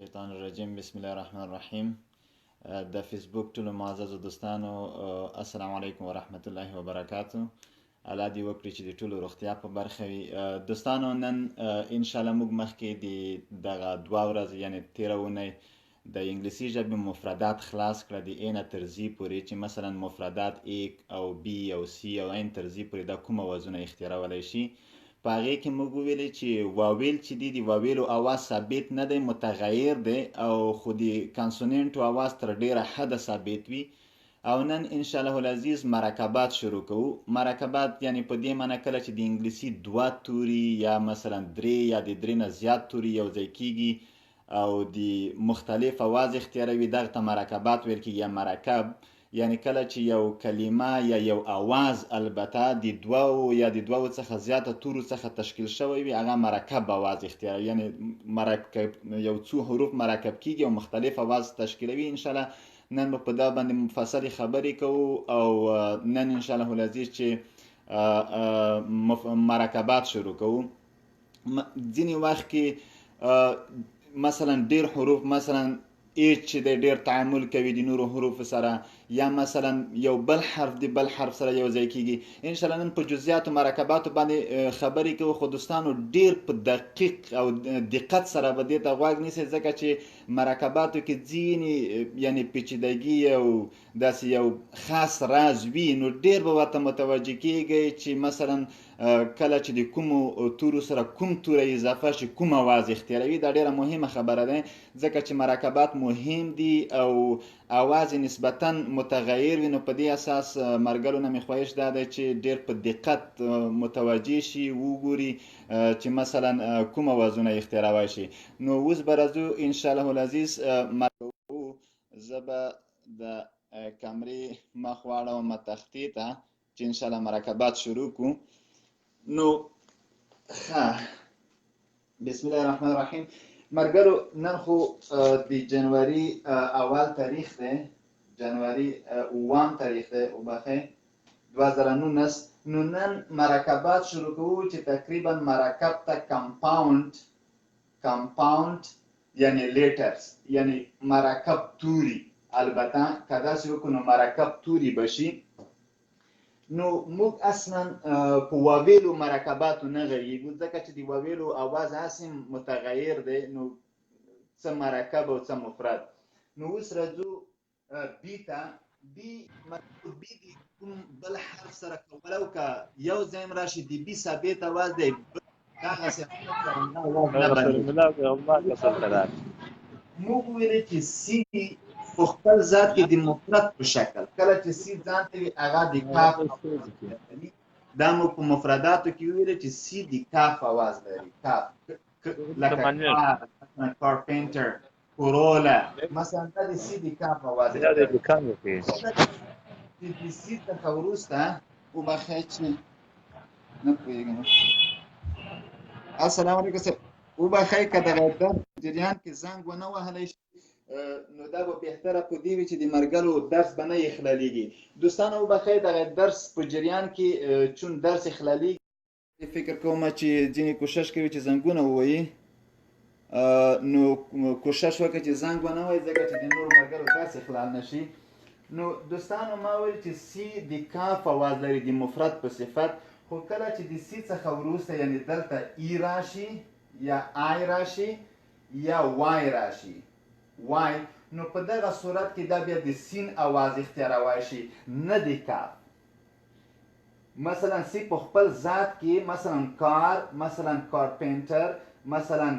شیطان الرجیم بسم الله الرحمن الرحیم. د فیسبوک ټولو معززو دوستانو، السلام علیکم ورحمت الله وبرکاتو. الله دې وکړي چې د ټولو روغتیا په برخه وي. دوستانو، نن ان شاء الله موږ مخکې د دغه 2 ورځې، یعنې تېره اونۍ د انګلیسي ژبې مفردات خلاص کړه، د ای نه تر زی پورې، چې مثلا مفردات ای او بی او سی او ان تر زی پورې دا کوم اوازونه اختیارولی شي. په هغې کې موږ وویلې چې واویل چې دي، د واویلو اواز ثابت نه دی، متغیر دی، او خو د کانسوننټو اواز تر ډېره حده ثابت وي. او نن ان شاء الله العزیز مرکبات شروع کوو. مرکبات یعنی په دې معنی کله چې د انګلیسي 2 توري یا مثلا 3 یا د 3 نه زیات توري یو ځای کیږي او د مختلف اواز اختیاروي، دغه ته مرکبات ویل کیږي یا مرکب. یعنی کله چې یو کلمه یا یو اواز البته د 2 یا د 2 څخه زیاته تورو څخه تشکیل شوی وي، هغه مرکب اواز اختیاروي. یعنی مرکب یو څو حروف مرکب کیږي او مختلف اواز تشکیلوي. ان شاء الله نن به په دا باندې مفصلې خبرې کوو. او نن ان شاء الله العزیز چې مرکبات شروع کوو. ځینې وخت کې مثلا ډیر حروف، مثلا ایچ چې دی ډیر تعامل کوي د نورو حروفو سره، یا مثلا یو بل حرف د بل حرف سره یو ځای کیږي. ان شاء الله نن په جزئیاتو مرکباتو باندې خبرې کوو. خو دوستانو ډیر په دقیق او دقت سره به دې ته غوږ نیسئ، ځکه چې مرکباتو کې ځینې یعنی پیچیدګي او داسې یو خاص راز وي، نو ډیر به ورته متوجه کیږئ چې مثلا کله چې د کومو تورو سره کوم توری اضافه شي کوم اواز اختیاروي. دا ډیره مهمه خبره ده، ځکه چې مرکبات مهم دي او اواز یې نسبتاً متغیر وي. نو په دې اساس مرګلو نه مې خواهش دا دی چې ډیر په دقت متوجه شي، وګوري چې مثلا کوم اوازونه اختیاروی شي. نو اوس به راځو ان شاء الله العزیز. زه به د کمرې مخ واړوم تختې ته چې ان شاء الله مرکبات شروع کړو. نو ښه، بسم الله الرحمن الرحیم. مرګرو نن خو د جنوري اول تاریخ دی، جنوري 7 تاریخ دی، وبخښئ، 2019. نو نن مرکبات شروع کوو چې تقریبا مرکب ته کمپاوند، کمپاوند یعنی لیټرز، یعنی مرکب توري. البته که داسې وکړو نو مرکب توري به شي. نو موږ اصلا په واویلو مرکباتو نه غږیږو، ځکه چې د واویلو اواز هسې متغیر دی، نو څه مرکب او څه مفرد. نو اوس راځو بی ته. بی بی د کوم بل حرف سره ولو که یو ځای هم راشي د بی ثابت اواز دی، دغسې اواز نه بندېږي. موږ ویلې چې سی په خپل ذات کې د مفرد په شکل، کله چې سی ځان ته وي هغه د کاف اواز لري. دا موږ په مفرداتو کې ویلې چې سی د کاف اواز لري، کاف لکه کار، کارپینټر، کورولا مثلا، دا د سی د کاف اواز لري. د سی څخه وروسته وبخښئ چې نه پوهېږم. السلام علیکم صاحب، وبخښئ که دغه درس جریان کې زنګ ونه وهلی شي، نو دا به بهتره په دې وي چې د مرګلو درس به نه اخلالېږي. دوستانو وبخښئ دغه درس په جریان کې چون درس اخلالېږي، فکر کوم چې ځینې کوشش کوي چې زنګونه ووایي، نو کوشش وکړئ چې زنګ ونه وایي، ځکه چې د نورو ملګرو درس اخلال نه شي. نو دوستانو ما ویل چې سی د کاف اواز لري د مفرد په صفت، خو کله چې د سی څخه وروسته یعنی دلته ای راشي یا آی راشي یا وای راشي، وای، نو په دغه صورت کې دا بیا د سین اواز اختیاروای شي، نه د کاف. مثلا سی په خپل ذات کې مثلا کار، مثلا کارپینټر، مثلا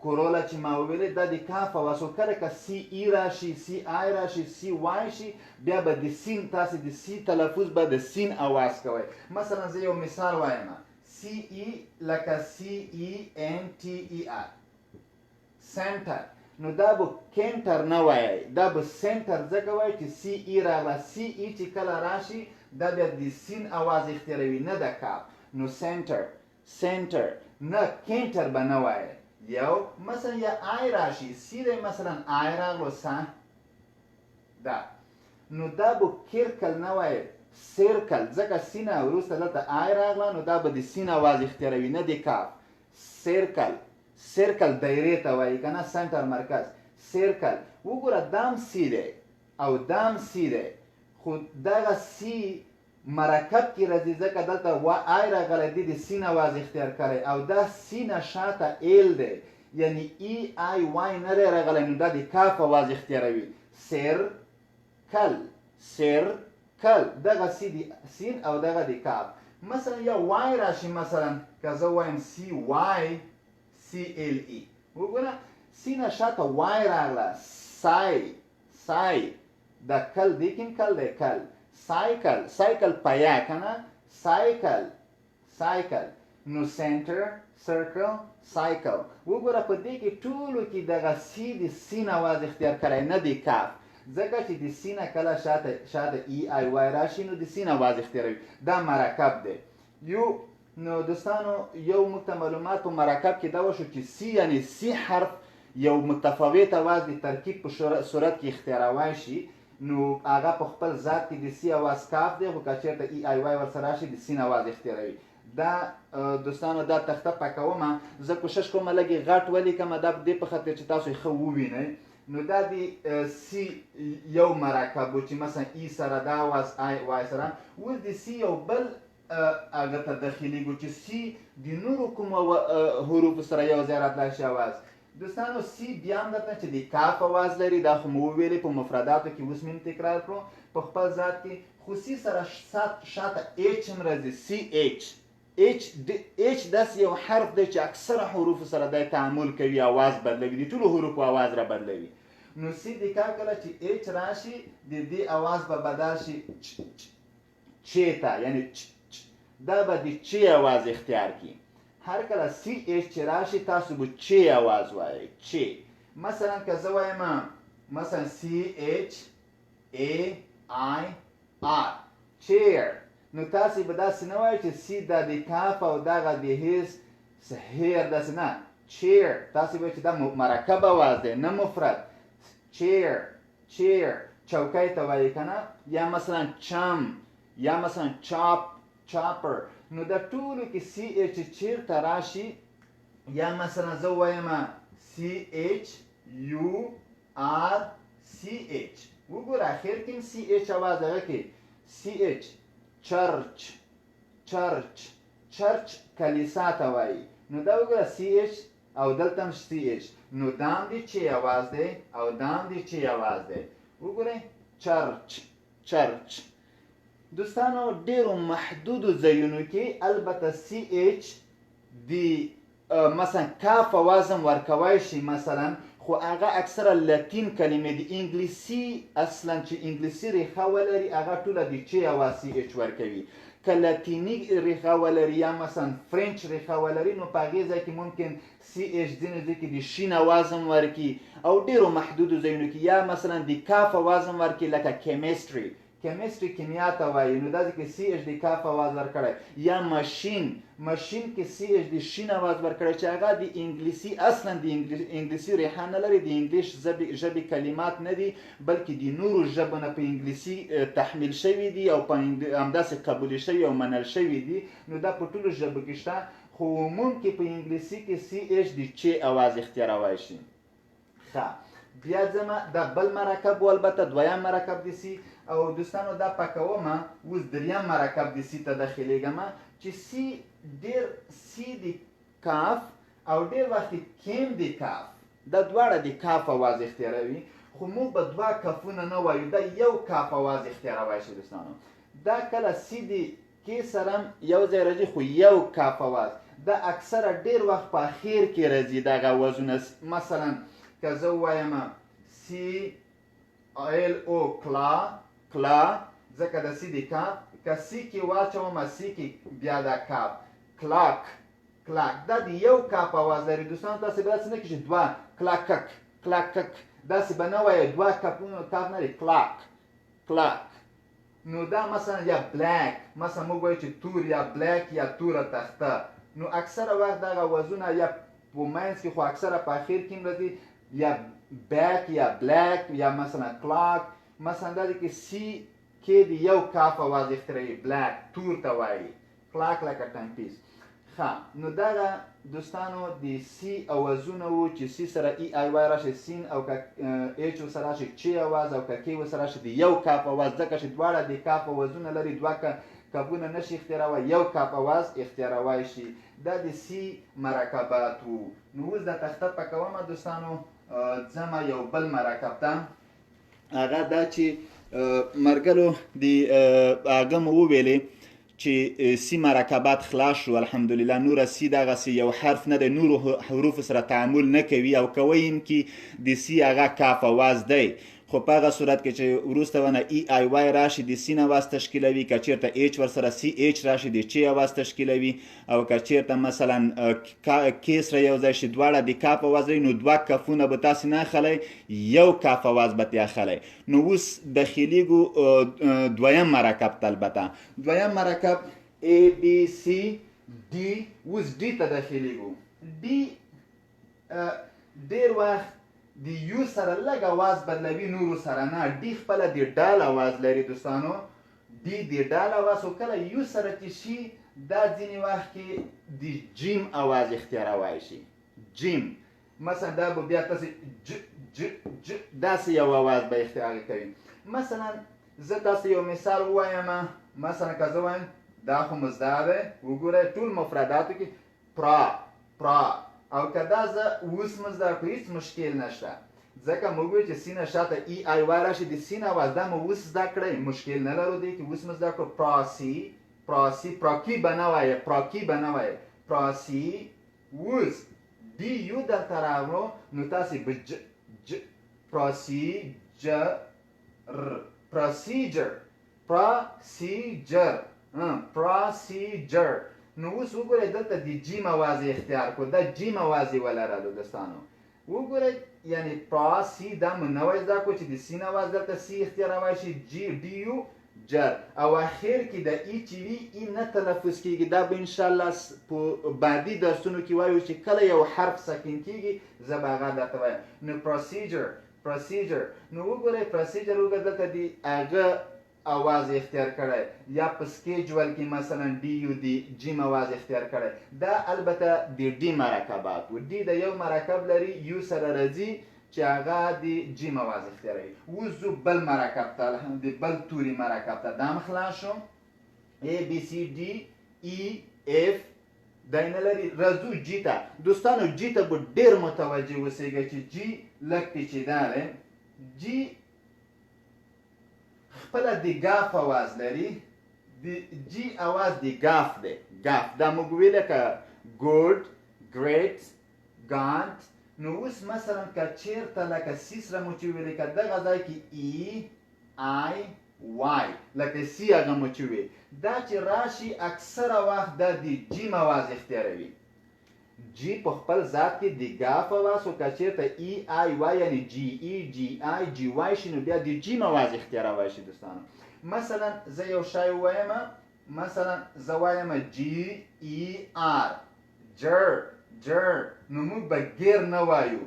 کورولا چې ما وویلې دا د کاف اواز. خو کله که سی ای راشي، سی آی راشي، سی وای شي، بیا به د سین، تاسې د سی تلفظ به د سین اواز کوئ. مثلا زه یو مثال وایم، سی ای لکه سی ای ان ټي ای آر، سنټر، نو دا به کینټر نه وایئ، دا به سنټر ځکه وایئ چې سی ای راغله. سی ای چې کله راشي دا بیا د سین اواز اختیاروي، نه د کاف. نو سنټر، سنټر، نه کینټر به نه وایئ. یو مثلا یا آی راشي، سی دی مثلا آی راغلو سا دا، نو دا به کرکل نه وایئ، سرکل، ځکه سینه وروسته دلته آی راغله، نو دا به د سین اواز اختیاروي، نه د کاف. سرکل، circle دایرې ته وایي که نه، center مرکز، circle. وګوره دام C دی او دام C دی، خو دغه C مرکب کې راځي، ځکه دلته و I راغلی دی، د سین اواز اختیار کړی، او دا C نه شاته L دی، یعنی E I Y نه دی راغلی، نو دا د کاف اواز اختیاروي. circle، circle، دغه C دی سین او دغه د کاف. مثلا یا Y راشي، مثلا که زه وایم C Y C L E، وګوره C نه شاته Y راغله، سای، سای، دا کل دی، کوم کل دی؟ کل، cycle، cycle پیا که نه، cycle، cycle. نو center، circle، cycle. وګوره په دې کې ټولو کې دغه C د سین اواز اختیار کړی، نه د کاف، ځکه چې د C نه کله شاته E I Y راشي نو د سین اواز اختیاروي. دا مرکب دی. یو نو دوستانو یو موږ ته معلومات په مرکب کې دا وشو چې C یعنی C حرف یو متفاوت اواز د ترکیب په صورت کې اختیاروای شي، نو هغه په خپل ذات کې د C اواز کاف دی، خو که چېرته E I Y ورسره راشي د سین اواز اختیاروي. دا دوستانو دا تخته پاکوم، زه کوشش کوم لږ غټ ولیکم، دا دې په خاطر چې تاسو یې ښه ووینئ. نو دا د C یو مرکب و چې مثلا E سره دا اواز، I Y سره. اوس د C یو بل هغه ته داخلېږو چې C د نورو کومو حروفو سره یو ځای راتلای شي اواز. دوستانو C بیا هم درته چې د کاف اواز لري، دا خو مو وویلې په مفرداتو کې، اوس مې هم تکرار کړو په خپل ذات کې. خو C سره شاته H هم راځي، C H. H H داسې یو حرف دی چې اکثره حروفو سره دی تعامل کوي، اواز بدلوي، د ټولو حروفو اواز را بدلوي. نو C د کاف کله چې H راشي د دې اواز به بدل شي چ چ چ ته، یعنی چ چ، دا به د چ اواز اختیار کړي. هر کله C H چې راشي تاسو به چ اواز وایئ، چ. مثلا که زه وایم مثلا C H A I R chair، نو تاسو به داسې نه وایئ چې C دا د کاف او دغه د هیڅ هیر، داسې نه، chair. تاسو به چې دا مرکب اواز دی نه مفرد. chair، chair چوکۍ ته وایي که نه، یا مثلا chum، یا مثلا chop، chopper. نو دا ټولو کې C H چیرته راشي، یا مثلا زه وایم C H U R C H، وګوره اخر کې هم C H اواز هغه کې C H، church، church، church کلیسا ته وایي. نو دا وګوره C H او دلته هم C H، نو دا هم د چ اواز دی او دا هم د چ اواز دی. وګورئ church، church. دوستانو ډیرو محدودو ځایونو کې البته C H د مثلا کاف اواز هم ورکوای شي مثلا، خو هغه اکثره لاتین کلمې د انګلیسي اصلا چې انګلیسي ریښه ولري هغه ټوله د چ اواز C H ورکوي. که لاتیني ریښه ولري یا مثلا French ریښه ولري نو په هغې ځای کې ممکن C H ځینې ځای کې د شین اواز هم ورکړي او ډیرو محدودو ځایونو کې، یا مثلا د کاف اواز هم ورکړي لکه chemistry، chemistry کیمیا ته وایي، نو دا ځکه C H د کاف اواز ورکړی. یا machine، machine کې C H د شین اواز ورکړی چې هغه د انګلیسي اصلا د انګلیسي ریښه نه لري، د English ژبې کلمات نه دي، بلکې د نورو ژبو نه په انګلیسي تحمیل شوي دي او په همداسې قبولې شوي او منل شوي دي. نو دا په ټولو ژبو کې شته، خو عموم کې په انګلیسي کې C H د چ اواز اختیاروای شي. ښه بیا ځمه دا بل مرکب و، البته دویم مرکب د C. او دوستانو دا پاکوم، اوس دریم مرکب د C ته داخلېږم چې C ډېر C د کاف او ډېر وخت کیم د کاف، دا دواړه د کاف اواز اختیاروي، خو موږ به دوه کافونه نه وایو، دا یو کاف اواز اختیاروای شي. دوستانو دا کله C د کې سره یو ځای راځي خو یو کاف اواز، دا اکثره ډېر وخت په اخر کې راځي دغه اوازونه. مثلا که زه ووایم C L O کلا، کلا، ځکه د C د کاف، که C کې واچوم C کې بیا دا کاف، clock، clock، دا د یو کاف اواز لري. دوستانو تاسې به داسې نه کړئ چې دوه کلاکک، کلاکک، داسې به نه وایئ، دوه کافونه کاف نه لري، clock، clock. نو دا مثلا یا black، مثلا موږ وایو چې تور یا black یا توره تخته، نو اکثره وخت دغه اوازونه یا په منځ کې خو اکثره په اخر کې هم راځي، یا back یا black یا مثلا clock. مثلا دا دی کې C کې د یو کاف اواز اختراعي، black تور ته وایي، clock لکه time piece. ښه نو دغه دوستانو د سی اوازونه وو چې سی سره ای آی وای راشي سین، او که ایچ ورسره راشي چی اواز، او که کی ورسره راشي د یو کاف اواز، ځکه چې دواړه د کاف اوازونه لري، دوه کافونه نشي اختیاروای، یو کاف اواز اختیاروای شي. دا د سی مرکبات وو. نو اوس دا تخته پکوم دوستانو، ځمه یو بل مرکب ته، هغه دا چې مرګلو د هغه مو وویلې چې سی مرکبات خلاص شو الحمدلله. نور سی دغسې یو حرف نه دی، نورو حروفو سره تعامل نه کوي، او کوي هم کې د سی هغه کاف اواز دی، خو په هغه صورت کې چې وروسته ونه ای آی وای راشي د سین اواز تشکیلوي، که چېرته ایچ ورسره سی ایچ راشي د چی اواز تشکیلوي، او که چېرته مثلا کی سره یو ځای شي دواړه د کاف اواز لري، نو دوه کافونه به تاسې نه اخلئ، یو کاف اواز به ترې اخلئ. نو اوس دخیلیږو دویم مرکب ته. البته دویم مرکب A B C D، اوس D ته داخلیږو. D ډېر وخت د یو سره لږ اواز بدلوي، نورو سره نه. ډي خپله د ډال اواز لري دوستانو، ډي د ډال اواز، خو کله یو سره چې شي دا ځینې وخت کې د جیم اواز اختیاروای شي. جیم مثلا دا به بیا تاسې ج ج ج داسې یو اواز به اختیار کوي. مثلا زه تاسې یو مثال ووایم، مثلا که زه وایم دا خو مو زده دی، وګورئ ټول مفرداتو کې پرا پرا، او که دا زه اوس مو زده کړو هېڅ مشکل نشته، ځکه موږ وایو چې سینه شاته ای آی وای راشي د سین اواز، دا مو اوس زده کړئ، مشکل نه لرو دې کې، اوس مو زده کړو. پراسی پراسی، پراکی به نه وایې، پراکی به نه وایې، پراسی. اوس ډي یو درته راغلو، نو تاسې به ج ج پراسیجر پراسیجر پراسیجر پراسیجر. نو اوس وګورئ دلته د جیم اواز یې اختیار کړو، دا جیم اواز یې ولرلو دوستانو. وګورئ یعنی پرا سی دا مو نوی زده کړو چې د سین اواز دلته سی اختیاروای شي، جی ډي یو جر، او اخر کې د ای چې وي ای نه تلفظ کېږي. دا به انشاءالله په بعدي درسونو کې وایو چې کله یو حرف ساکن کېږي، زه به هغه درته وایم. نو پروسیجر پروسیجر، نو وګورئ پروسیجر وګورئ دلته د هغه اواز اختیار کړی، یا په سکیجول کې مثلا ډي یو دی جیم اواز اختیار کړی. دا البته د ډي مرکبات و، ډي د یو مرکب لري، یو سره راځي چې هغه د جیم اواز اختیاروي. اوس ځو بل مرکب ته، د بل توري مرکب ته. دا هم خلاص شو، A B C D E F دا یې نه لري. راځو جی ته دوستانو. جی ته به ډېر متوجه اوسېږئ چې جی لږ پیچیده دی. جی خپله د ګاف اواز لري، د جی اواز د ګاف دی، ګاف دا موږ ویله که ګوډ ګریټ ګانټ. نو اوس مثلا که چېرته لکه سی سره مو چې ویلې، که دغه ځای کې ای آی وای لکه سی هغه مو چې وي، دا چې راشي اکثره وخت دا د جیم اواز اختیاروي. جی په خپل ذات کې د ګاف اواز، خو که چېرته ای آی وای یعنی جی ای جی آی جی وای شي، نو بیا د جیم اواز اختیاروای شي دوستانو. مثلا زه یو شی ووایم، مثلا زه وایم جی ای آر جر جر، نو موږ به ګیر نه وایو،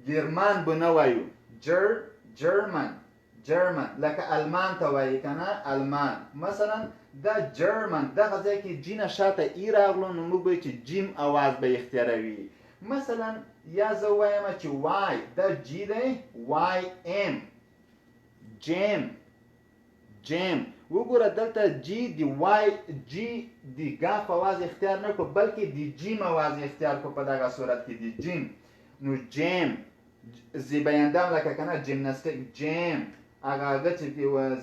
ګیرمان به نه وایو، جر جرمن جرمن لکه المان ته وایي که نه، المان. مثلا دا جرمن دغه ځای کې جی نه شاته ای راغلو، نو موږ به چې جیم اواز به اختیاروي. مثلا یا زه وایم چې وای، دا جی دی، وای ایم جیم جیم. وګوره دلته جی د وای جی د ګاف اواز اختیار نه کړو، بلکې د جیم اواز اختیار کړو په دغه صورت کې د جیم. نو جیم زیبایندام لکه که نه جیمناسټیک جیم، هغه هغه چې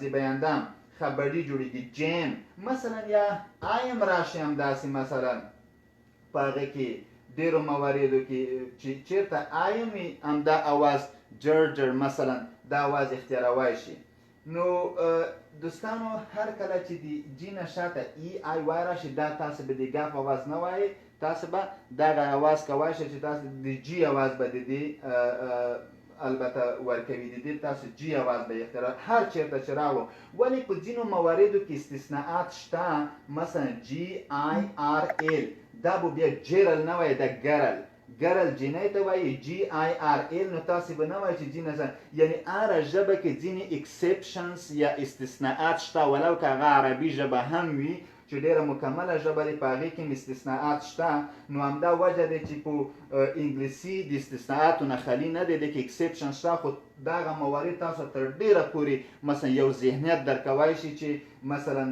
زیبایندام خبري جوړېږي جیم. مثلا یا ایم راشي همداسې، مثلا په هغه کې ډېرو مواردو کې چې چېرته ایم وي همدا اواز جر جر مثلا دا اواز اختیاروای شي. نو دوستانو هر کله چې د جی نه شاته ای آی وای راشي، دا تاسې به د ګاف اواز نه وایئ، تاسې به دغه اواز کوای شئ چې تاسې د جی اواز به د دې البته ورکوي، د دې تاسو جی اواز به اختیار هر چېرته چې راغلو. ولې په ځینو مواردو کې استثناءات شته، مثلا جی آی آر ایل دا به بیا جرل نه وایي، دا ګرل ګرل جینۍ ته وایي، جی آی آر ایل. نو تاسې به نه وایي چې جی نه، یعنې هره ژبه کې ځینې ایکسپشنز یا استثناءات شته، ولو که هغه عربي ژبه هم وي چې ډېره مکمله ژبه دی، په هغې کې هم استثناءات شته. نو همدا وجه دی چې په انګلیسي د استثناءاتو نه خالي نه دی، دې کې exception شته، خو دغه موارد تاسو تر ډېره پورې مثلا یو ذهنیت درکوای شي چې مثلا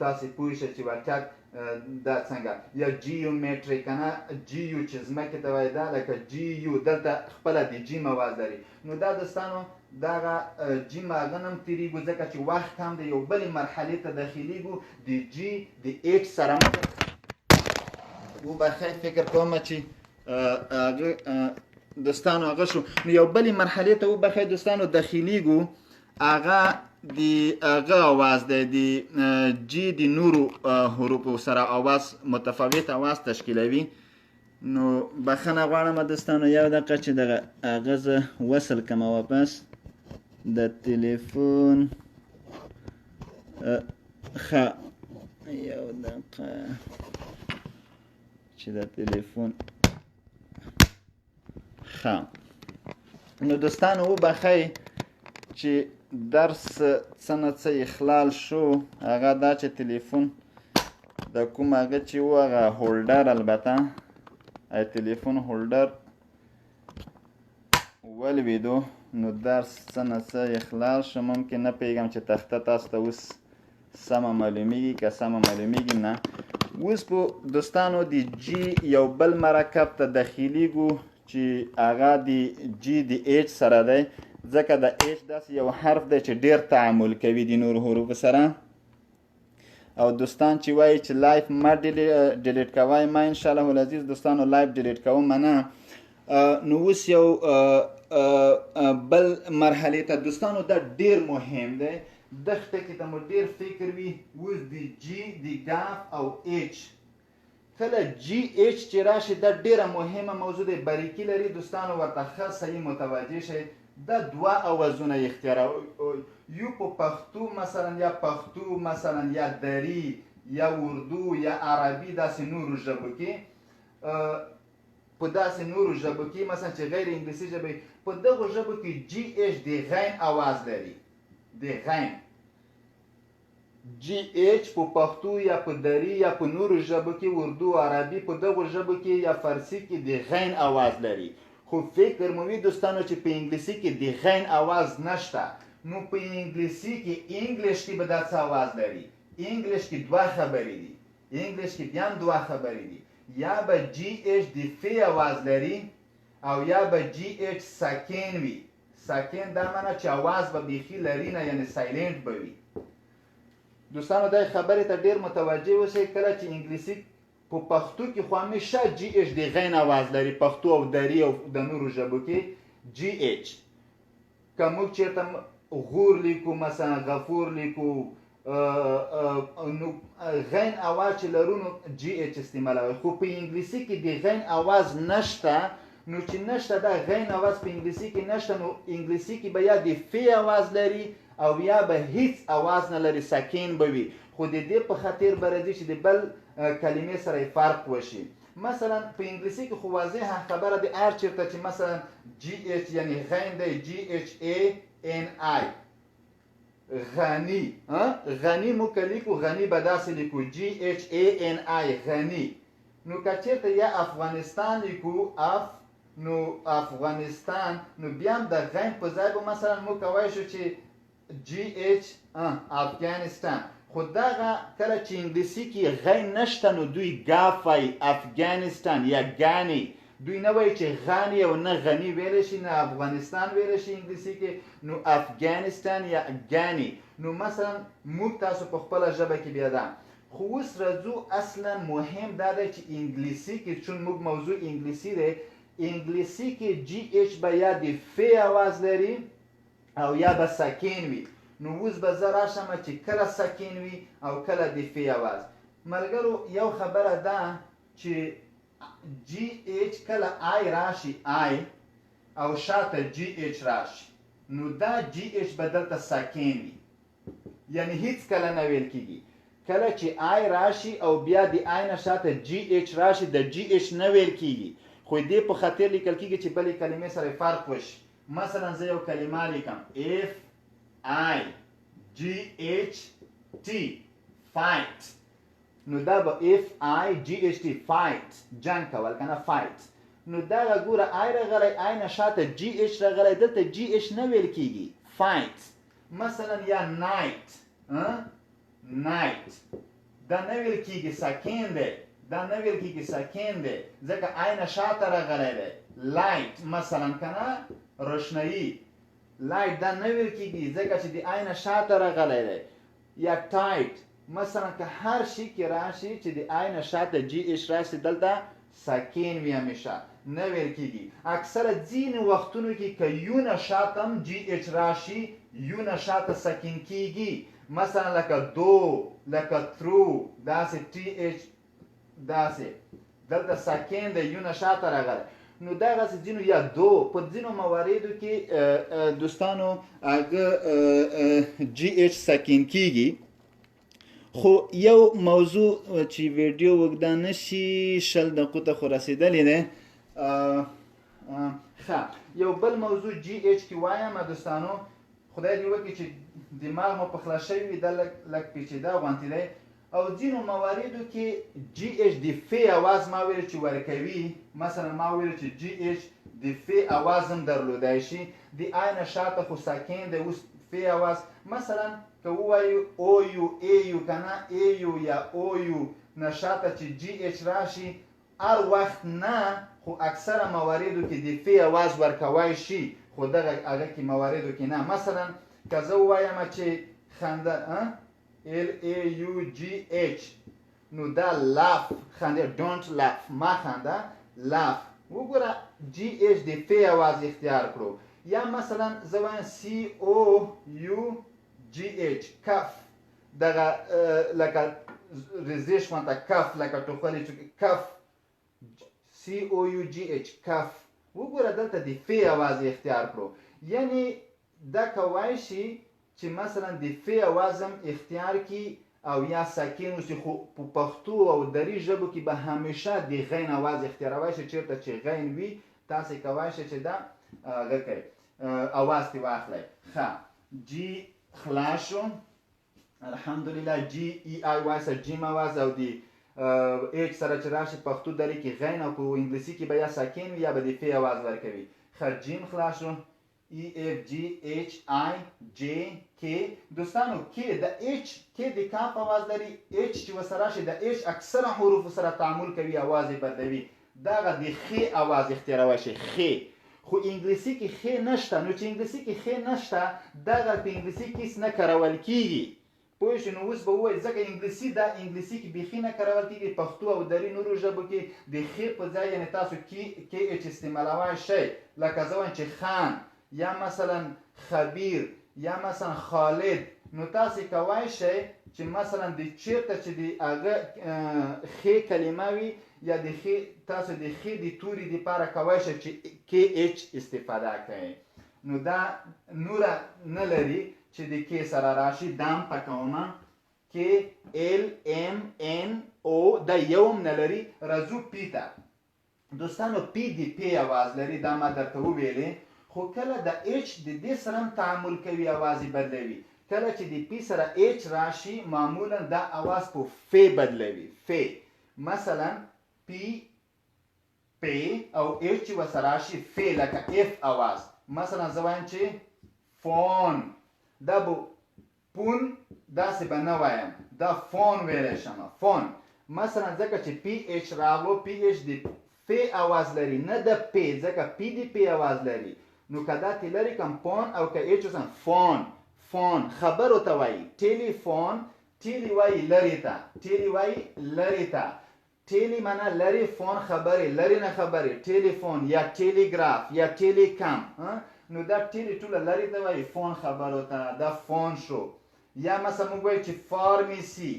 تاسو پوه شئ چې واقعیت دا څنګه. یا geometry کنه، جیو چې ځمکې ته وایي، دا لکه جیو دلته خپله د جیم اواز لري. نو دا دوستانو دغه جیم هغه نه هم تېرېږو، ځکه چې وخت هم د یو بلې مرحلې ته داخلېږو، د جی د ایچ سره وبخښئ، فکر کوم چې هغه دوستانو هغه شو. نو یو بلې مرحلې ته وبخښئ دوستانو داخلېږو، هغه د هغه اواز دی د جی د نورو حروفو سره اواز متفاوت اواز تشکیلوي. نو بخښنه غواړم دوستانو، یو دقیقه چې دغه هغه زه وصل کړم واپس د تلیفون. ښه یو دقیقه چې د تلیفون. ښه نو دوستانو وبخښئ چې درس څه نه څه اخلال شو، هغه دا چې تلیفون د کوم هغه چې و هغه holder، البته تلیفون holder ولوېدو، نو درس څه نه څه اخلال شو. ممکن نه پوهېږم چې تخته تاسو ته اوس سمه معلومیږي که سمه معلومیږي نه. اوس په دوستانو د جی یو بل مرکب ته داخلیږو چې هغه د جی د ایچ سره دی، ځکه د ایچ داسې یو حرف دی چې ډیر تعامل کوي د نورو حروفو سره. او دوستان چې وایي چې live ما delete کوی، ما ان شاء الله العزیز دوستانو live delete کوم نه. نو اوس یو بل مرحلې ته دوستانو، دا ډیر مهم دی، دغه ټکي ته مو ډیر فکر وي. اوس د جی د ګاف او ایچ، کله جی ایچ چې راشي، دا ډیره مهمه موضوع دی، باریکي لري دوستانو، ورته ښه صحیح متوجه شئ. دا دوه اوازونه اختیاروي، یو په پښتو مثلا یا پښتو مثلا یا دری یا اردو یا عربي داسې نورو ژبو کې، په داسې نورو ژبو کې مثلا چې غیر انګلیسي ژبه، په دغو ژبو کې جی ایچ د غین اواز لري، د غین جی ایچ په پښتو یا په دری یا په نورو ژبو کې، اردو، عربي، په دغو ژبو کې یا فارسي کې د غین اواز لري. خو فکر مو وي دوستانو چې په انګلیسي کې د غین اواز نشته. نو په انګلیسي کې، English کې به دا څه اواز لري؟ English کې دوه خبرې دي، English کې بیا هم دوه خبرې دي، یا به جی ایچ د فی اواز لري او یا به جی ایچ ساکن وي. ساکن دا معنی چې اواز به بیخي لري نه، یعنی silent به وي. دوستانو دا خبرې ته ډیر متوجه اوسئ. کله چې انګلیسي، په پښتو کې خو همیشه جی ایچ د غین اواز لري، پښتو او دری او د نورو ژبو کې جی ایچ، که موږ چېرته غور لیکو مثلا غفور لیکو، نو غین اواز چې لرو نو جی ایچ استعمالوي. خو په انګلیسي کې د غین اواز نشته، نو چې نشته دا غین اواز په انګلیسي کې نشته، نو انګلیسي کې به یا د فی اواز لري او یا به هیڅ اواز نه لري، ساکن به وي. خو د دې په خاطر به راځي چې د بل کلمې سره یې فرق وشي. مثلا په انګلیسي کې خو واضحه خبره ده، هر چېرته چې مثلا جی ایچ یعنی غین دی، جی ایچ ای ان آی، غنی، غنی مو که لیکو غنی به داسې لیکو جی ایچ ای ان آی غنی. نو که چېرته یا افغانستان لیکو، اف نو افغانستان، نو بیا هم د غین په ځای به مثلا موږ کوای شو چې جی ایچ افغانستان. خو دغه کله چې انګلیسي کې غین نشته نو دوی ګاف وایي، افغانستان یا ګانی، دوی نه وایي چې غانی او نه غنی ویلی شي، نه افغانستان ویلی شي انګلیسي کې، نو افغانستان یا ګانی. نو مثلا موږ تاسو په خپله ژبه کې بیا دا. خو اوس راځو اصلا مهم دا دی چې انګلیسي کې، چون موږ موضوع انګلیسي دی، انګلیسي کې جی ایچ به یا د فی اواز لري او یا به ساکن وي. نو اوس به زه راشم چې کله ساکن وي او کله د فی اواز. ملګرو یو خبره ده چې جی ایچ کله آی راشي، آی او شاته جی ایچ راشي، نو دا جی ایچ به دلته ساکن وي، یعنی هیڅ کله نه ویل کیږي. کله چې آی راشي او بیا د آی نه شاته جی ایچ راشي، د جی ایچ نه ویل کیږي، خو دې په خاطر لیکل کیږي چې بلې کلمې سره فرق وشي. مثلا زه یو کلمه لیکم اف آی جی ایچ ټي، فایټ. نو دا به اف آی جی ایچ ټي، فایټ، جنگ کول کنه، فایټ. نو دغه ګوره آی راغلی، آی نه شاته جی ایچ راغلی، دلته جی ایچ نه ویل کیږي، فایټ. مثلا یا نایټ، نایټ دا نه ویل کیږي، ساکن دی، دا نه ویل کیږي، ساکن دی، ځکه آی نه شاته راغلی دی. لایټ مثلا کنه، روشنایی، لایټ دا نه ویل کیږي، ځکه چې د آی نه شاته راغلی دی. یا ټایټ مثلا، که هر شي کې راشي چې د آی نه شاته جی ایچ راشي، دلته ساکن وي، همیشه نه ویل کیږي. اکثره ځینې وختونو کې که یو نه شاته هم جی ایچ راشي، یو نه شاته ساکن کیږي، مثلا لکه دو، لکه ترو، داسې ټي ایچ، داسې دلته ساکن دی، یو نه شاته راغلی. نو دغسې ځینو یا دو په ځینو مواردو کې دوستانو هغه جی ایچ ساکن کیږي. خو یو موضوع چې ویډیو اوږده نه شي، 20 دقیقو ته خو رسېدلې ده. ښه، یو بل موضوع جی ایچ کې وایم دوستانو، خدای دې وکړي چې دماغ مو په خلاص شوی وي، دا لږ لږ پیچیده غوندې دی. او ځینو مواردو کې جی ایچ د فی اواز ما ویل چې ورکوي. مثلا ما ویل چې جی ایچ د فی اواز هم درلودای شي، د آی نه شاته خو ساکن دی، اوس فی اواز. مثلا که ووایو او یو ای یو کنه، ای یو یا او یو نه شاته چې جی ایچ راشي، هر وخت نه، خو اکثره مواردو کې د فی اواز ورکوای شي، خو دغه هغه کې مواردو کې نه. مثلا که زه ووایم چې خنده، ال ای یو جی ایچ، نو دا لاف، خنده، ډونټ لاف، ما خنده، لاف، وګوره جی ایچ د فی اواز اختیار کړو. یا مثلا زه وایم سی او یو جی ایچ، کف، دغه لکه ریزش غونته کف، لکه ټوخلې چې کف، سی او یو جی ایچ، کف، وګوره دلته د فی اواز اختیار کړو. یعنی دا کوای شي چې مثلا د فی اواز هم اختیار کی او یا ساکن اوسي، خو په پښتو او دری ژبو کې به همیشه د غین اواز اختیاروای شي. چېرته چې غین وي، تاسې کوای شئ چې دا هغه کوي، اواز ترې واخلئ. ښه، جی خلاص شو الحمدلله. جی ای آی وای سره جیم اواز او د ایچ سره چې راشي پښتو دری کې غین، او په انګلیسي کې به یا ساکن وي یا به د فی اواز ورکوي. ښه، جیم خلاص شو. ای اف جی ایچ آی جی کی، دوستانو کی د ایچ، کی د کاف اواز لري. ایچ چې ورسره راشي، د ایچ اکثره حروف سره تعامل کوي، اواز یې بدلوي، دغه د خې اواز اختیاروي شي، خې. خو انګلیسي کې خې نشته، نو چې انګلیسي کې خې نشته، دغه په انګلیسي کې هیڅ نه کارول کیږي، پوه شئ؟ نو اوس به ووایي ځکه انګلیسي دا انګلیسي کې بیخي نه کارول کیږي. پښتو او دري نورو ژبو کې د خې په ځای یعنی تاسو کی کې ایچ استعمالوای شئ، لکه زه وایم چې خان، یا مثلا خبیر، یا مثلا خالد. نو تاسو کوای شئ چې مثلا د چیرته چې د هغه خې کلمه وي یا د خې، تاسو د خې د توري دپاره کوای شئ چې کې ایچ استفاده کړئ. نو دا نوره نه لري چې د کې سره راشي، دام پکومه. کې ال ام ان او دا یو هم نه لري. راځو پی ته دوستانو. پی د پی اواز لري، دا ما درته وویلې، خو کله د ایچ د دې سره هم تعامل کوي، اواز یې بدلوي. کله چې د پی سره ایچ راشي، معمولا دا اواز په فی بدلوي، فی. مثلا پی، پی او ایچ چې ورسره راشي فی، لکه اف اواز. مثلا زه وایم چې فون، دا به پون داسې به نه وایم، دا فون ویلی شم، فون. مثلا ځکه چې پی ایچ راغلو، پی ایچ د فی اواز لري، نه د پی، ځکه پی د پی اواز لري. نو که دا ترې لرې کړم پون، او که ایچ وسم فون، فون خبرو ته وایي، ټیلیفون، ټیلی وایي لرې ته، ټیلی وایي لرې ته، ټیلی معنا لرې، فون خبرې، لرې نه خبرې، ټیلیفون یا ټیلیګراف یا ټیلیکام. نو دا ټیلی ټوله لرې ته وایي، فون خبرو ته، دا فون شو. یا مثلا موږ وایو چې فارمیسي،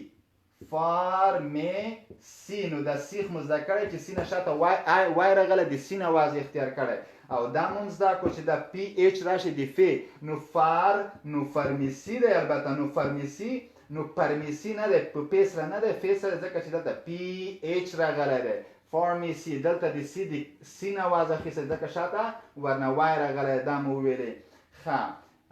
فارمیسي، نو دا سیخ مو زده کړی چې سینه شاته وای آی وای راغلی، د سین اواز اختیار کړی. او دا مونږ زده کړو چې دا پی ایچ راشي د فی، نو فار، نو فارمیسي دی البته، نو فارمیسي، نو پرمیسي نه دی، په پی سره نه دی، فی سره، ځکه چې دلته پی ایچ راغلی دی. فارمیسي دلته د سی د سین اواز اخیستی، ځکه شاته ورنه وای راغلی، دا مو وویلې. ښه،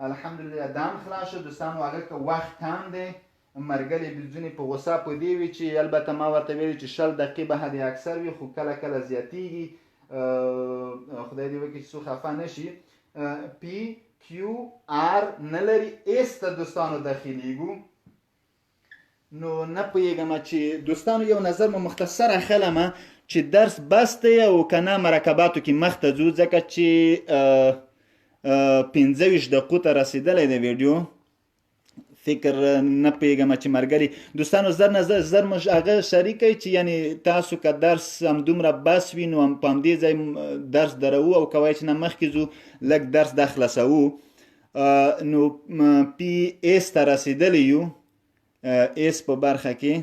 الحمدلله، دا هم خلاص شو دوستانو. هغه که وخت کم دی. مرګلي به ځینې په غوسه په دې وي چې البته ما ورته ویلي چې 20 دقیقې به حد اکثر وي، خو کله کله زیاتیږي. خدای دې وکړي چې څوک خفه نه شي. پی کیو آر نه لري، اس ته دوستانو داخلیږو. نو نه پوهېږم چې دوستانو یو نظر مو مختصر اخلم چې درس بس دی او که نه مرکباتو کې مخته ځو، ځکه چې 25 دقیقو ته رسېدلی دی ویډیو. فکر نه پوهېږم چې مرګري دوستانو زر نظر زر مو هغه شریک کړئ چې یعنی تاسو که درس همدومره بس وي نو په همدې ځای درس دروو، او که وایي چې نه مخکې ځو لږ درس دا خلاصوو. نو پی اس ته رسېدلی یو، اس په برخه کې.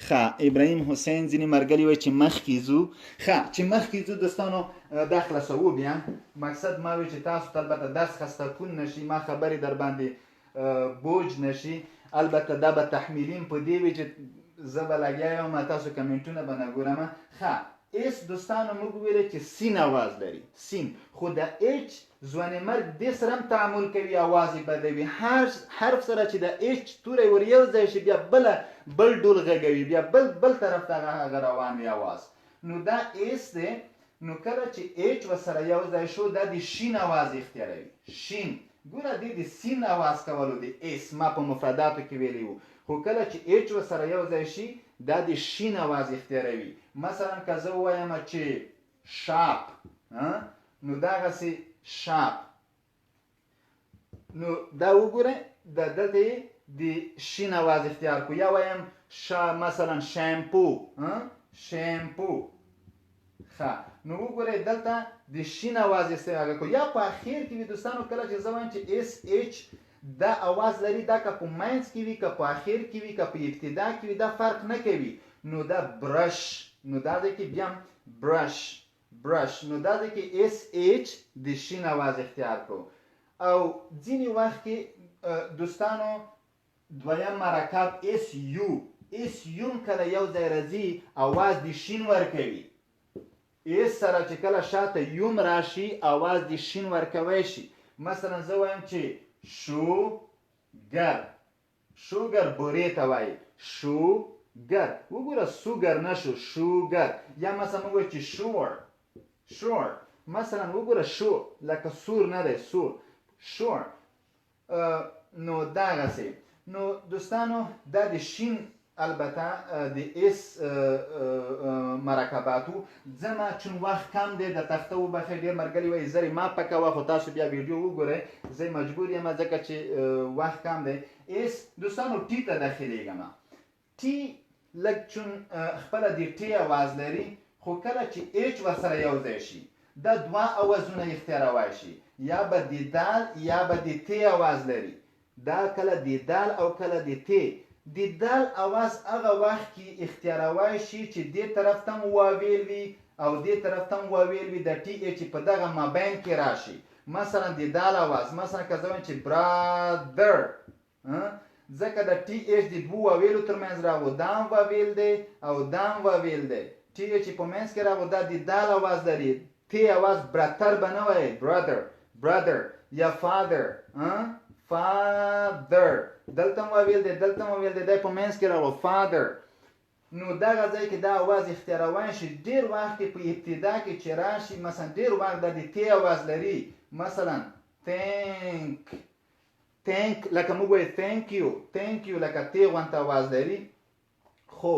ښه ابراهیم حسین ځینې مرګري وایي چې مخکې ځو. ښه چې مخکې ځو دوستانو دا خلاصوو. بیا مقصد ما وی چې تاسو ته البته درس خسته کون نه شي، ما خبرې در باندې بوج نشي. البته دا به تحمیلیم په دې وي چې زه به لګیا یم، تاسو کمنټونه به نه ګورم. ښه اس دوستانو موږ ویلې چې سین اواز لري، سین، خو د اچ ځواني مرګ دې سره هم تعامل کوي، اواز یې بدوي. هر حرف سره چې د اچ توری ور یو ځای شي بیا بل ډول غږوي، بیا بل طرف ته هغه روان وي اواز. نو دا اس دی. نو کله چې اچ ورسره یو ځای شو دا د شین اواز اختیاروي، شین. ګوره دې د سین اواز کولو د اس ما په مفرداتو کې ویلی وو، خو کله چې اچ ورسره یو ځای شي دا د شین اواز اختیاروي. مثلا که زه ووایم چې شاپ، نو دغسې شاپ، نو دا وګوره دا دلته یې د شین اواز اختیار کو. یا وایم مثلا شامپو، شامپو. ښه نو وګورئ دلته د شین اواز استفاده کو. یا په اخر کې وي دوستانو کله چې زه وایم چې اس اچ دا اواز لري، دا که په منځ کې وي که په اخر کې وي که په ابتدا کې وي دا فرق نه کوي. نو دا برش، نو دا ځای کې بیا برش، برش، نو دا ځای کې اس اچ د شین اواز اختیار کړو. او ځینې وخت کې دوستانو دویم مرکب اس یو، اس یوم کله یو ځای راځي اواز د شین ورکوي. اس سره چې کله شاته یوم راشي اواز د شین ورکوی شي. مثلا زه وایم چې شوګر، شوګر بورې ته وایي، شوګر. وګوره سوګر نه شو، شوګر. یا مثلا موږ وایو چې شور، شور. مثلا وګوره شو لکه سور نه دی، سور، شور. نو دغسې. نو دوستانو دا د شین البته د اس مرکباتو ځمه چون وخت کم دی د تخته وبخښئ. ډېر مرګري وایي زر ما پکوه، خو تاسو بیا ویډیو وګورئ، زه مجبور یم ځکه چې وخت کم دی. اس دوستانو ټي ته داخلېږم. ټي لږ چون خپله د ټي اواز لري، خو کله چې اچ ورسره یو ځای شي دا دوه اوازونه اختیاروای شي، یا به د دال یا به د تی اواز لري. دا کله د دال او کله د تی. د دال اواز هغه وخت کې اختیاروای شي چې دې طرف ته هم واویل وي او دې طرف ته هم واویل وي، د ټي اچ په دغه مابین کې راشي. مثلا د دال اواز، مثلا که زه وایم چې برادر، ځکه د ټي اچ د دوو واویلو ترمنځ راغو، دا هم واویل دی او دا هم واویل دی. ټي اچ په منځ کې راغو، دا د دال اواز لري. تی اواز براتر به نه وایې، برادر، برادر یا فادر، فادر. دلته هم واویل دی، دلته هم واویل دی، دی په منځ کې راغو، فادر. نو دغه ځای کې دا اواز اختیاروای شي. ډېر وخت کې په ابتدا کې چې راشي، مثلا ډېر وخت دا د تی اواز لري. مثلا تینک، تینک لکه موږ وایو تینک یو، تینک یو لکه تی غونته اواز لري. خو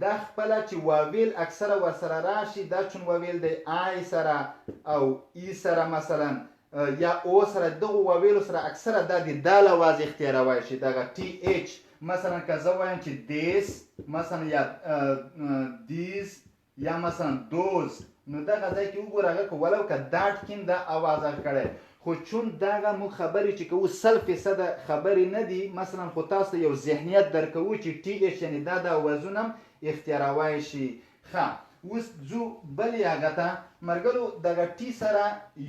دا خپله چې واویل اکثره ورسره راشي، دا چون واویل دی آی سره او ای سره مثلا یا او سره، دغو واویلو سره اکثره دا د دال اواز اختیاروای شي، دغه ټي اچ. مثلا که زه وایم چې دیس مثلا یا دیز یا مثلا دوز، نو دغه ځای کې وګوره هغه که ولو که داټ کې هم دا اواز هغه کړی، خو چون دغه موږ خبرې چې کوو 100% خبرې نه دي، مثلا خو تاسو ته یو ذهنیت درکوو چې ټي اچ یعنې دا د اوازونه هم اختیاروای شي. ښه اوس ځو بلې هغه ته مرګلو. دغه ټي سره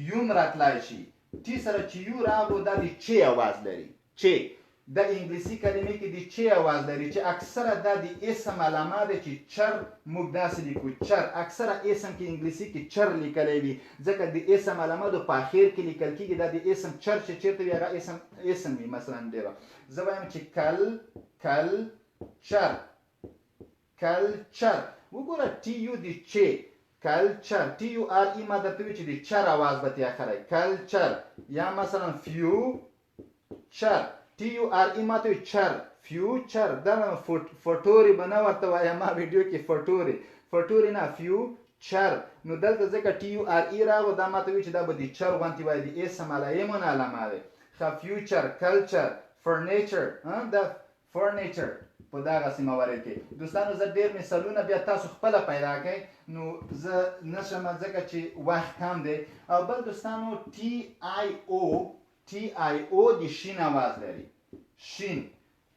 یوم راتلای شي. ټي سره چې یو راغلو دا د چې اواز لري، چې. د انګلیسي کلمې کې د چه اواز لري چې اکثره دا د اسم علامه ده چې چر موږ داسې لیکو چر، اکثره اسم کې انګلیسي کې چر لیکلی وي، ځکه د اسم علامه د په اخر کې لیکل کېږي. دا د اسم چر چې چېرته وي هغه اسم اسم وي. مثلا ډېره زه وایم چې کل کل چر، کلچر، وګوره ټي یو د چه کلچر، ټي یو ار ای ما درته وی چې د چر اواز به ترې اخلی کلچر، یا مثلا فیو چر، ټي یو ار ای ما ته وی چر، فیوچر، دا فټوري به نه ورته وایم ما ویډیو کې فټوري، فټوري نه فیوچر. نو دلته ځکه ټي یو ار ای راغو، دا ما ته وی چې دا به د چر غونتې وایي، د اسم علایمو نه علامه دی. ښه فیوچر، کلچر، فرنیچر، دا فرنیچر په دغسې موارد کې دوستانو زه ډېر مثالونه بیا تاسو خپله پیدا کړئ، نو زه نشم ځکه چې وخت کم دی. او بل دوستانو ټي آی او، ټي آی او د شین اواز لري، شین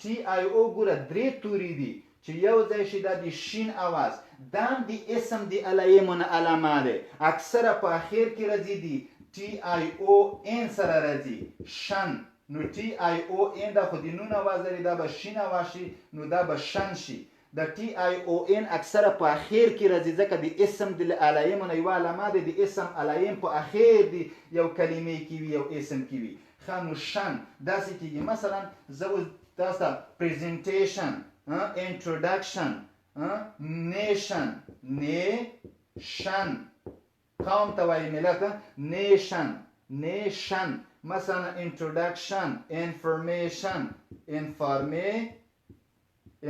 ټي آی او ګوره درې توري دي چې یو ځای شي دا د شین اواز، دا هم د اسم د علایمو نه علامه دی، اکثره په اخر کې راځي، دی ټي آی او ان سره راځي شن. نو ټي آی او ان دا خو د نون اواز لري، دا به شین اواز شي، نو دا به شن شي. د ټي آی او ان اکثره په اخر کې راځي، ځکه د اسم د علایمو نه یوه علامه ده، د اسم علایم په اخر د یو کلمې کې وي، یو اسم کې وي. ښه نو شن داسې کېږي. مثلا زه اوس تاسو ته پریزنټیشن، انټروډکشن، نیشن، نیشن قوم ته وایي ملت، نیشن، نیشن، مثلا انټروډکشن، انفارمیشن، انفارمی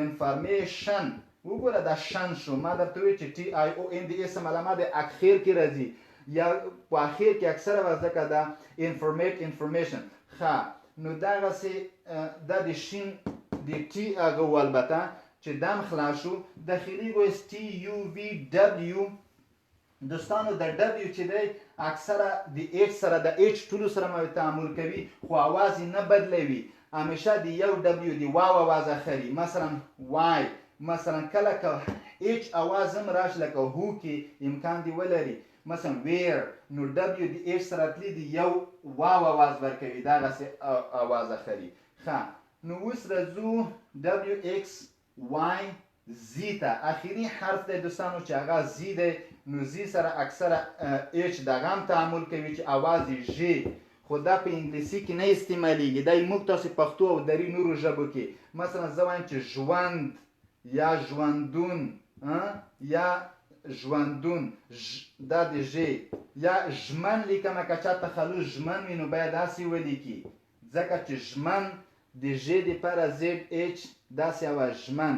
انفارمیشن، وګوره دا شن شو. ما درته وویل چې ټي آی او ان د اسم علامه د اخر کې راځي، یا په اخر کې اکثره وخت ځکه دا انفارمیټ انفارمیشن. ښه نو دغسې دا د شین د ټي هغه و، البته چې دم خلاص شو. داخلي وایس ټي یو وي ډبلیو دوستانو، د ډبلیو چې دی اکثره د ایچ سره، د ایچ ټولو سره مو تعامل کوي، خو اواز یې نه بدلوي، همیشه د یو ډبلیو د واو اواز اخلي. مثلا وای، مثلا کله که ایچ اواز هم راشي لکه هو کې امکان دی ولري، مثلا ویر، نو ډبلیو د ایچ سره تلي د یو واو اواز ورکوي، دغسې اواز اخلي. ښه نو اوس راځو ډبلیو ایکس وای زی ته، اخیری حرف دی دوستانو چې هغه زی دی. نو زی سره اکثره ایچ دغه هم تعامل کوي چې اواز یې ژ، خو دا په انګلیسي کې نه استعمالیږي، دا موږ تاسو پښتو او دري نورو ژبو کې. مثلا زه وایم چې ژوند یا ژوندون، یا ژوندون، دا د ژ، یا ژمن لیکم، که چا تخلص ژمن وي نو باید داسې ولیکي، ځکه چې ژمن د ژ دپاره زیډ ایچ داسې اواز ژمن.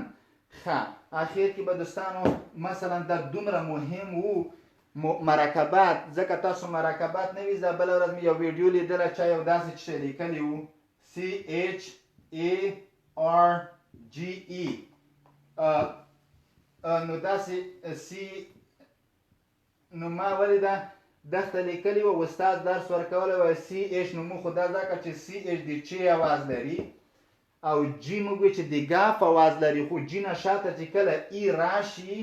ښه اخر کې به دوستانو مثلا دا دومره مهم وو مرکبات، ځکه تاسو مرکبات نه وي. زه بله ورځ مې یو ویډیو لیدله چا یو داسې څه شی لیکلی وو سی ایچ ای آر جی ای، نو داسې سی، نو ما ولیده دښته لیکلی وه، استاد درس ورکولی وه سی ایچ، نو موږ خو دا ځکه چې سی ایچ د چې اواز لري او جی موږ وی چې د ګاف اواز لري، خو جی نه شاته چې کله ای راشي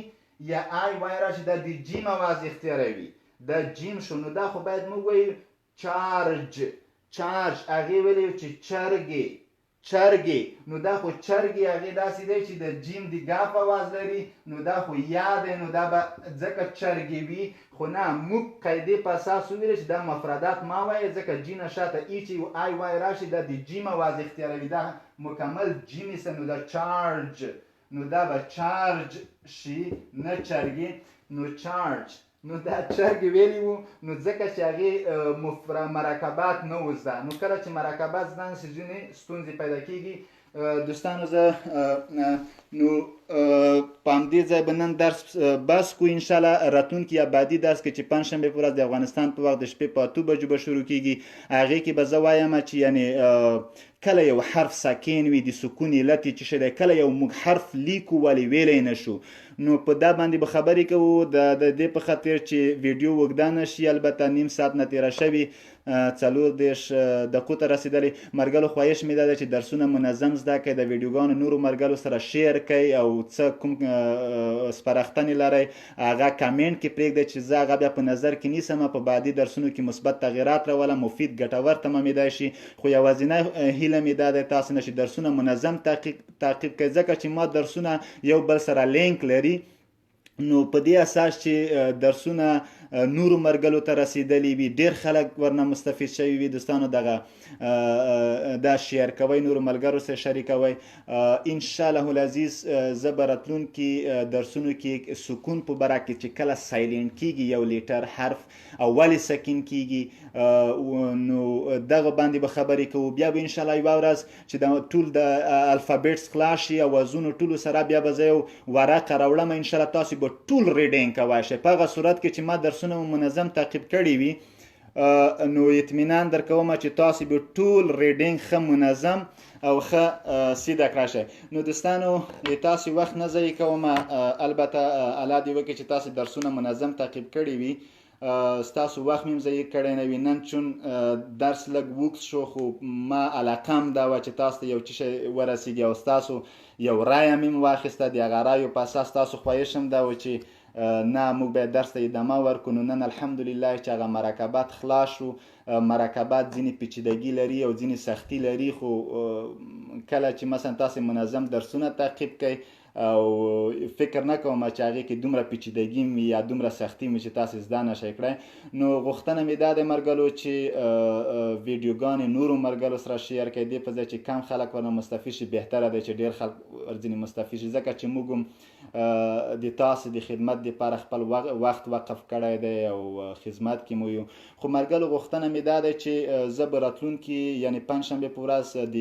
یا آی وای راشي دا د جیم اواز اختیاروي، دا جیم شو. نو دا خو باید موږ وایو چارج، چارج، هغې ویلی چې چرګې، چرګې، نو دا خو چرګې هغې داسې دی چې د جیم د ګاف اواز لري، نو دا خو یا دی، نو دا به ځکه چرګې وي. خو نه موږ قاعدې په اساس وویل چې دا مفردات ما وایې، ځکه جی نه شاته ای چې آی وای راشي دا د جیم اواز اختیاروي، دا مکمل جیم یې، نو دا چارج، نو دا به چارج شي نه چرګې، نو چارج. نو دا چرګې ویلي وو، نو ځکه چې هغې مرکبات نه وو زده، نو کله چې مرکبات زده نه شي ځینې ستونزې پیدا کېږي. دوستانو زه نو په همدې ځای به نن درس بس کو، انشاءالله راتلونکي یا بعدي درس کې چې پنجشنبې په ورځ د افغانستان په وخت د شپې په 8 بجو به شروع کېږي، هغې کې به زه وایم چې یعنې کله یو حرف ساکن وي د سکون علت یې څه شی دی، کله یو موږ حرف لیکو ولې ویلی نه شو، نو په دا باندې به خبرې کوو. د دې په خاطر چې ویډیو اوږده نه شي، البته نیم ساعت نه تېره شوې، 34 دقیقو ته رسېدلې. مرګلو خواهش مې دا دی چې درسونه منظم زده کړئ، د ویډیوګانو نورو مرګلو سره شیر کړئ او څه کوم سپارښتنې لرئ هغه کمنټ کې پرېږدئ چې زه هغه بیا په نظر کې نیسم، په بعدي درسونو کې مثبت تغیرات راولم، مفید ګټور تمامیدای شي. خو یوازینی هیله مې دا ده تاسو نه چې درسونه منظم تعقیب کړئ، ځکه چې ما درسونه یو بل سره لینک لري، نو په دې اساس چې درسونه نورو مرګلو ته رسیدلی وي، ډیر خلک ورنه مستفید شوي وي. دوستانو دغه دا شیر کوئ، نورو ملګرو سره شریکوئ. ان شاء الله العزیز زه به راتلونکي درسونو کې سکون په باره کې چې کله silent کیږي یو letter حرف او ولې سکین کیږي نو دغه باندې به خبرې کوو. بیا به ان شاء الله یوه ورځ چې د ټول د alphabets خلاص شي اوازونو ټولو سره بیا به زه یو ورقه راوړم، ان شاء الله تاسو به ټول reading کوای شئ. په هغه صورت کې چې ما درسونه مو منظم تعقیب کړي وي نو اطمینان درکوم چې تاسو به ټول reading ښه منظم او ښه سیده کړای شئ. نو دوستانو تاسو وخت نه ضایع کوم، البته الله دې وکړي چې تاسو درسونه منظم تعقیب کړي وي، ستاسو وخت مې ضایع کړی نه وي. نن چون درس لږ اوږد شو، خو ما علاقه هم دا وه چې تاسو ته یو څه شی ورسېږي او ستاسو یو رایه مې هم واخیسته، د هغه رایو په اساس تاسو خواهش هم دا و چې نه موږ باید درس ته ادامه ورکړو. نو نن الحمدلله چې هغه مرکبات خلاص شو. مرکبات ځینې پیچیدګي لري او ځینې سختی لري، خو کله چې مثلا تاسو منظم درسونه تعقیب کړئ او فکر نه کوم چې هغې کې دومره پیچیدګي وي یا دومره سختي وي چې تاسو زده نه شئ کړی. نو غوښتنه مې دا ده مرګلو چې ویډیوګانې نورو مرګلو سره share کړئ، دې په ځای چې کم خلک ورنه مستفید شي بهتره دی چې ډېر خلک ورځینې مستفید شي، ځکه چې موږ هم د تاسو د خدمت دپاره خپل وخت وقف کړی دی او خدمت کې مو یو. خو مرګلو غوښتنه مې دا ده چې زه به راتلونکي یعنې پنجشنبې په ورځ د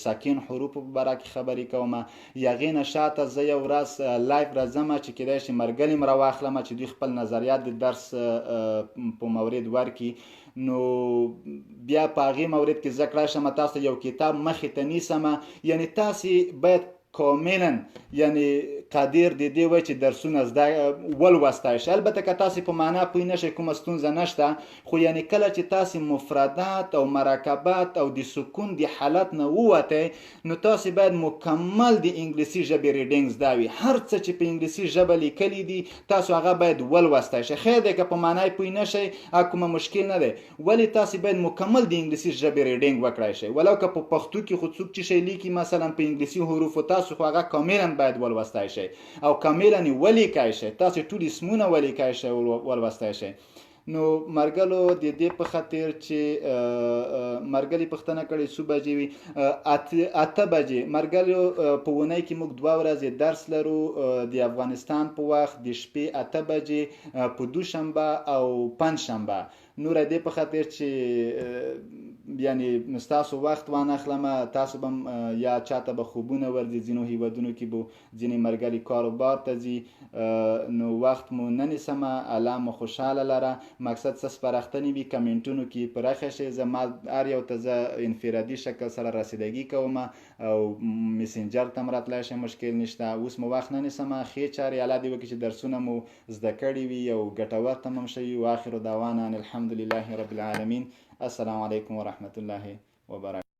ساکن حروفو په باره کې خبرې کوم، هغې نه شاته زه یو ورځ live راځم چې کېدای شي مرګلي هم راواخلم چې دوی خپل نظریات د درس په مورد ورکړي. نو بیا په هغې مورد کې زه کړای شم تاسو یو کتاب مخې ته نیسم، یعنې تاسې باید کاملا یعنی قادر د دې وای چې درسونه زده ولوستای شي. البته که تاسې په معنا پوه نه شئ کومه ستونزه نشته، خو یعنی کله چې تاسې مفردات او مرکبات او د سکون د حالت نه ووتئ نو تاسې باید مکمل د انګلیسي ژبې reading زده وي. هر څه چې په انګلیسي ژبه لیکلي دي تاسو هغه باید ولوستای شئ. خیر دی که په معنا یې پوه نه شئ کومه مشکل نه دی، ولې تاسې باید مکمل د انګلیسي ژبې reading وکړای شئ. ولو که په پښتو کې خو څوک چې شی لیکي مثلا په انګلیسي حروفو تاسو خو هغه کاملا باید ولوستای شئ او کاملا یې ولیکای شئ، تاسو ټول اسمونه ولیکای شئ ولوستای شئ. نو مرګلو د دې په خاطر چې مرګلي پوښتنه کړې څو بجې وي، 8 بجې. مرګلو په اونۍ کې موږ 2 ورځې درس لرو د افغانستان په وخت د شپې 8 بجې په دوشنبه او پنجشنبه. نور دې په خاطر چې یعنی ستاسو وخت وانخلم، تاسو به یا چاته به خوبونه ورځي، ځینو هیوادونو کې به ځینې مرګلي کاروبار ته ځي، نو وخت مو نه نیسم. الله مو خوشحاله لره. مقصد څه سپارښتنې وي کمنټونو کې پرخه شئ، زما هر یو ته زه انفرادي شکل سره رسیدګي کوم او میسنجر ته هم راتلی شئ، مشکل نشته. اوس مو وخت نه نیسم. ښې چارې الله دې وکړي چې درسونه مو زده کړي وي او ګټور تمام شوي. واخر دعوانا ان الحمد لله رب العالمین. السلام علیکم ورحمت الله وبرکاته.